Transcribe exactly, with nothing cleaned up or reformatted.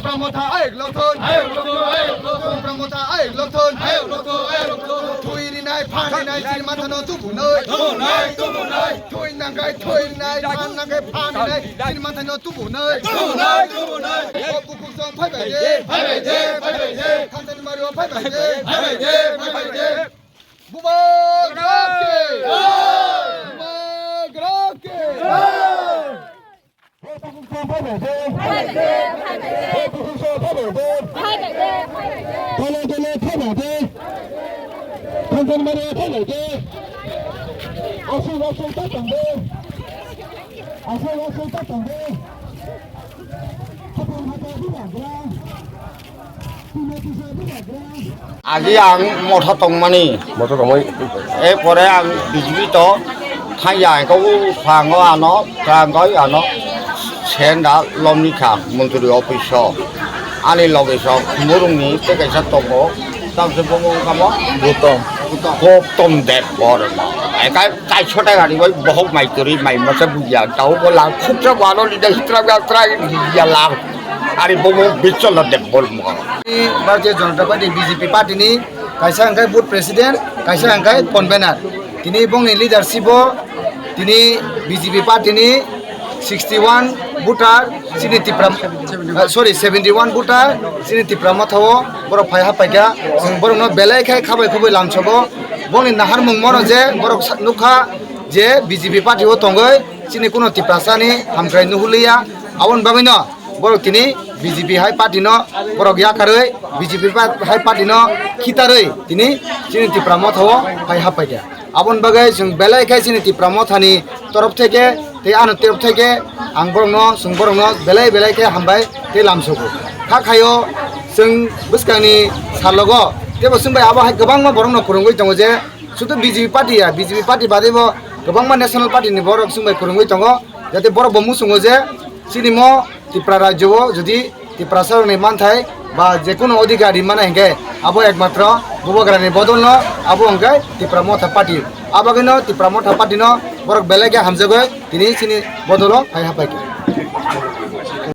Tipra Motha ayuk lokthon. Ayuk lokthon, ayuk lokthon. Tipra Motha ayuk lokthon. Ayuk lokthon, ayuk lokthon. Thwi rinai, phan rinai, chini mathano tubunai. Tubunai, tubunai. Thwi nangkai, thwi rinai, phan nangkai, phan rinai, chini mathano tubunai. Tubunai, tubunai. O bukhuk song phai bai de. Phai bai de, phai bai de. Thansa ni mario phai bai de. Phai bai de, phai bai de. Bubagra ki. Bubagra ki. Aji ang Motha tongmani. Motha tongmani. E pore ang B J P to thangya, engkau sango ano, trangoi ano, senda lomni kha montri office o. Ani loge sok murungni tei kaisa tongo, tamse bomo wngkha mo? Gautam. Gautam Deb bor. Engkai kaisa taka ni bai bohok mai kwrwi mai masa buya. Tao bo lang khuksa bo ano lida hitra ga tra ya lang. Ari bomo Bichondra Deb bor mo. Bharatiya Janata Party, B J P party ni kaisa hwnkhe booth president, kaisa hwnkhe convener. Tini bongni leadership o tini B J P party ni sixty one voter chini Tipra, eh, sorry, seventy one voter chini Tipra Motha o borok phai hapaikha. Chwng borokno belai khe khabai khubui lamsogo. Bongni naharmung mono je borok sa-, nukha je B J P party o tongwi chini kuno Tiprasa ni hamkrai nuhuliya. Aboni bagwino borok tini B J P hai party no borok yakarwi, B J P pa-, hai party no khitarwi tini chini Tipra Motha o phai hapaikha. Aboni bagwi chwng belai khe chini Tipra Motha ni torof theke tei ano torof theke ang borokno, chwng borokno belai belai khe hambai tei lamsogo. Kha khaio chwng bwskangni salogo teibo chwng bai abo hai kwbangma borokno kwrwngwi tongo je sudu B J P party ya, B J P party badebo kwbangma national party ni borok chwng bai kwrwngwi tongo, jate borok bo muchungo je chini mo Tipra rajyo o jodi Tiprasa rokni manthai ba jekunu odhikar rimana hinkhe abo ekmatro Bubagrani bodolno abo hinkhe Tipra Motha Party. Abagwino Tipra Motha Party no borok belai khe hamjagwi tini chini bodolo phai hapaikha.